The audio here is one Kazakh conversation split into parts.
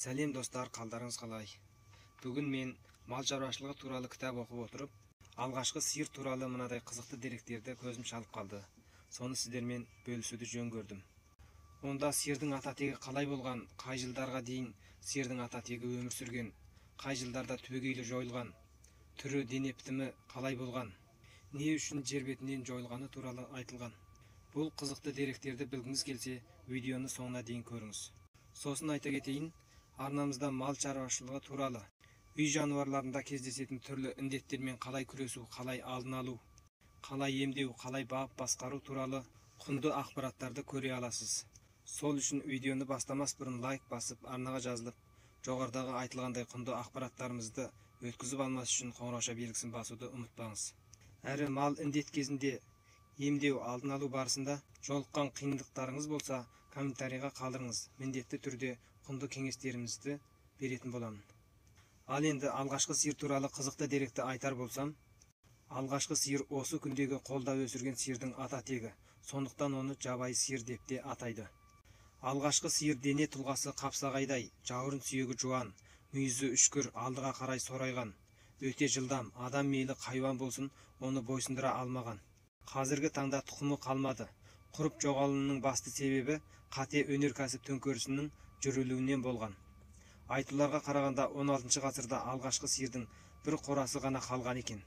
Сәлем достар, қалдарыңыз қалай? Бүгін мен мал шаруашылығы туралы кітап оқып отырып, алғашқы сиыр туралы мынадай қызықты деректерді көзім шалып қалды. Соны сіздермен бөлісуді жөн көрдім. Онда сиырдың ата-тегі қалай болған, қай жылдарға дейін сиырдың ата-тегі өмір сүрген, қай жылдарда түбегейлі жойылған, түрі, дене бітімі қалай болған, не үшін жер бетінен жойылғаны туралы айтылған. Бұл қызықты деректерді білгіңіз келсе, видеоны соңына дейін көріңіз. Сосын айта кетейін, арнамызда мал шаруашылығы туралы, үй жануарларында кездесетін түрлі індеттермен қалай күресу, қалай алдын алу, қалай емдеу, қалай бағып басқару туралы құнды ақпараттарды көре аласыз. Сол үшін видеоны бастамас бұрын лайк басып, арнаға жазылып, жоғарыдағы айтылғандай құнды ақпараттарымызды өткізіп алмас үшін қоңырауша белгісін басуды ұмытпаңыз. Әрі мал індет кезінде емдеу, алдын алу барысында жолыққан қиындықтарыңыз болса, комментарийға қалдырыңыз. Міндетті түрде құнды кеңестерімізді беретін боламын. Ал енді алғашқы сиыр туралы қызықты деректі айтар болсам, алғашқы сиыр осы күндегі қолда өсірген сиырдың ата-тегі, сондықтан оны жабайы сиыр деп те атайды. Алғашқы сиыр дене тұлғасы қапсағайдай, жауырын сүйегі жуан, мүйізі үшкір, алдыға қарай сорайған, өте жылдам, адам мейлі хайуан болсын, оны бойсұндыра алмаған. Қазіргі таңда тұқымы қалмады. Құрып жоғалуының басты себебі қате өнеркәсіп төңкерісінің жүрілуінен болған. Айтуларға қарағанда 16 ғасырда алғашқы сиырдың бір қорасы ғана қалған екен.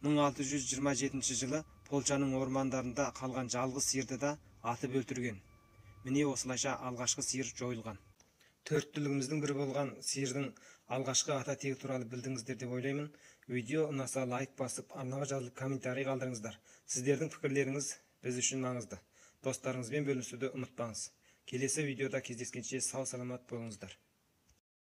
1627 жылы Польшаның ормандарында қалған жалғыз сиырды да атып өлтірген. Міне осылайша алғашқы сиыр жойылған. Төрт түлігіміздің бірі болған сиырдың алғашқы ата-тегі туралы білдіңіздер деп ойлаймын. Видео ұнаса лайк басып, арнаға жазылып, комментарий қалдырыңыздар. Сіздердің пікірлеріңіз біз үшін маңызды. Достарыңызбен бөлісуді ұмытпаңыз. Келесі видеода кездескенше сау саламат болыңыздар.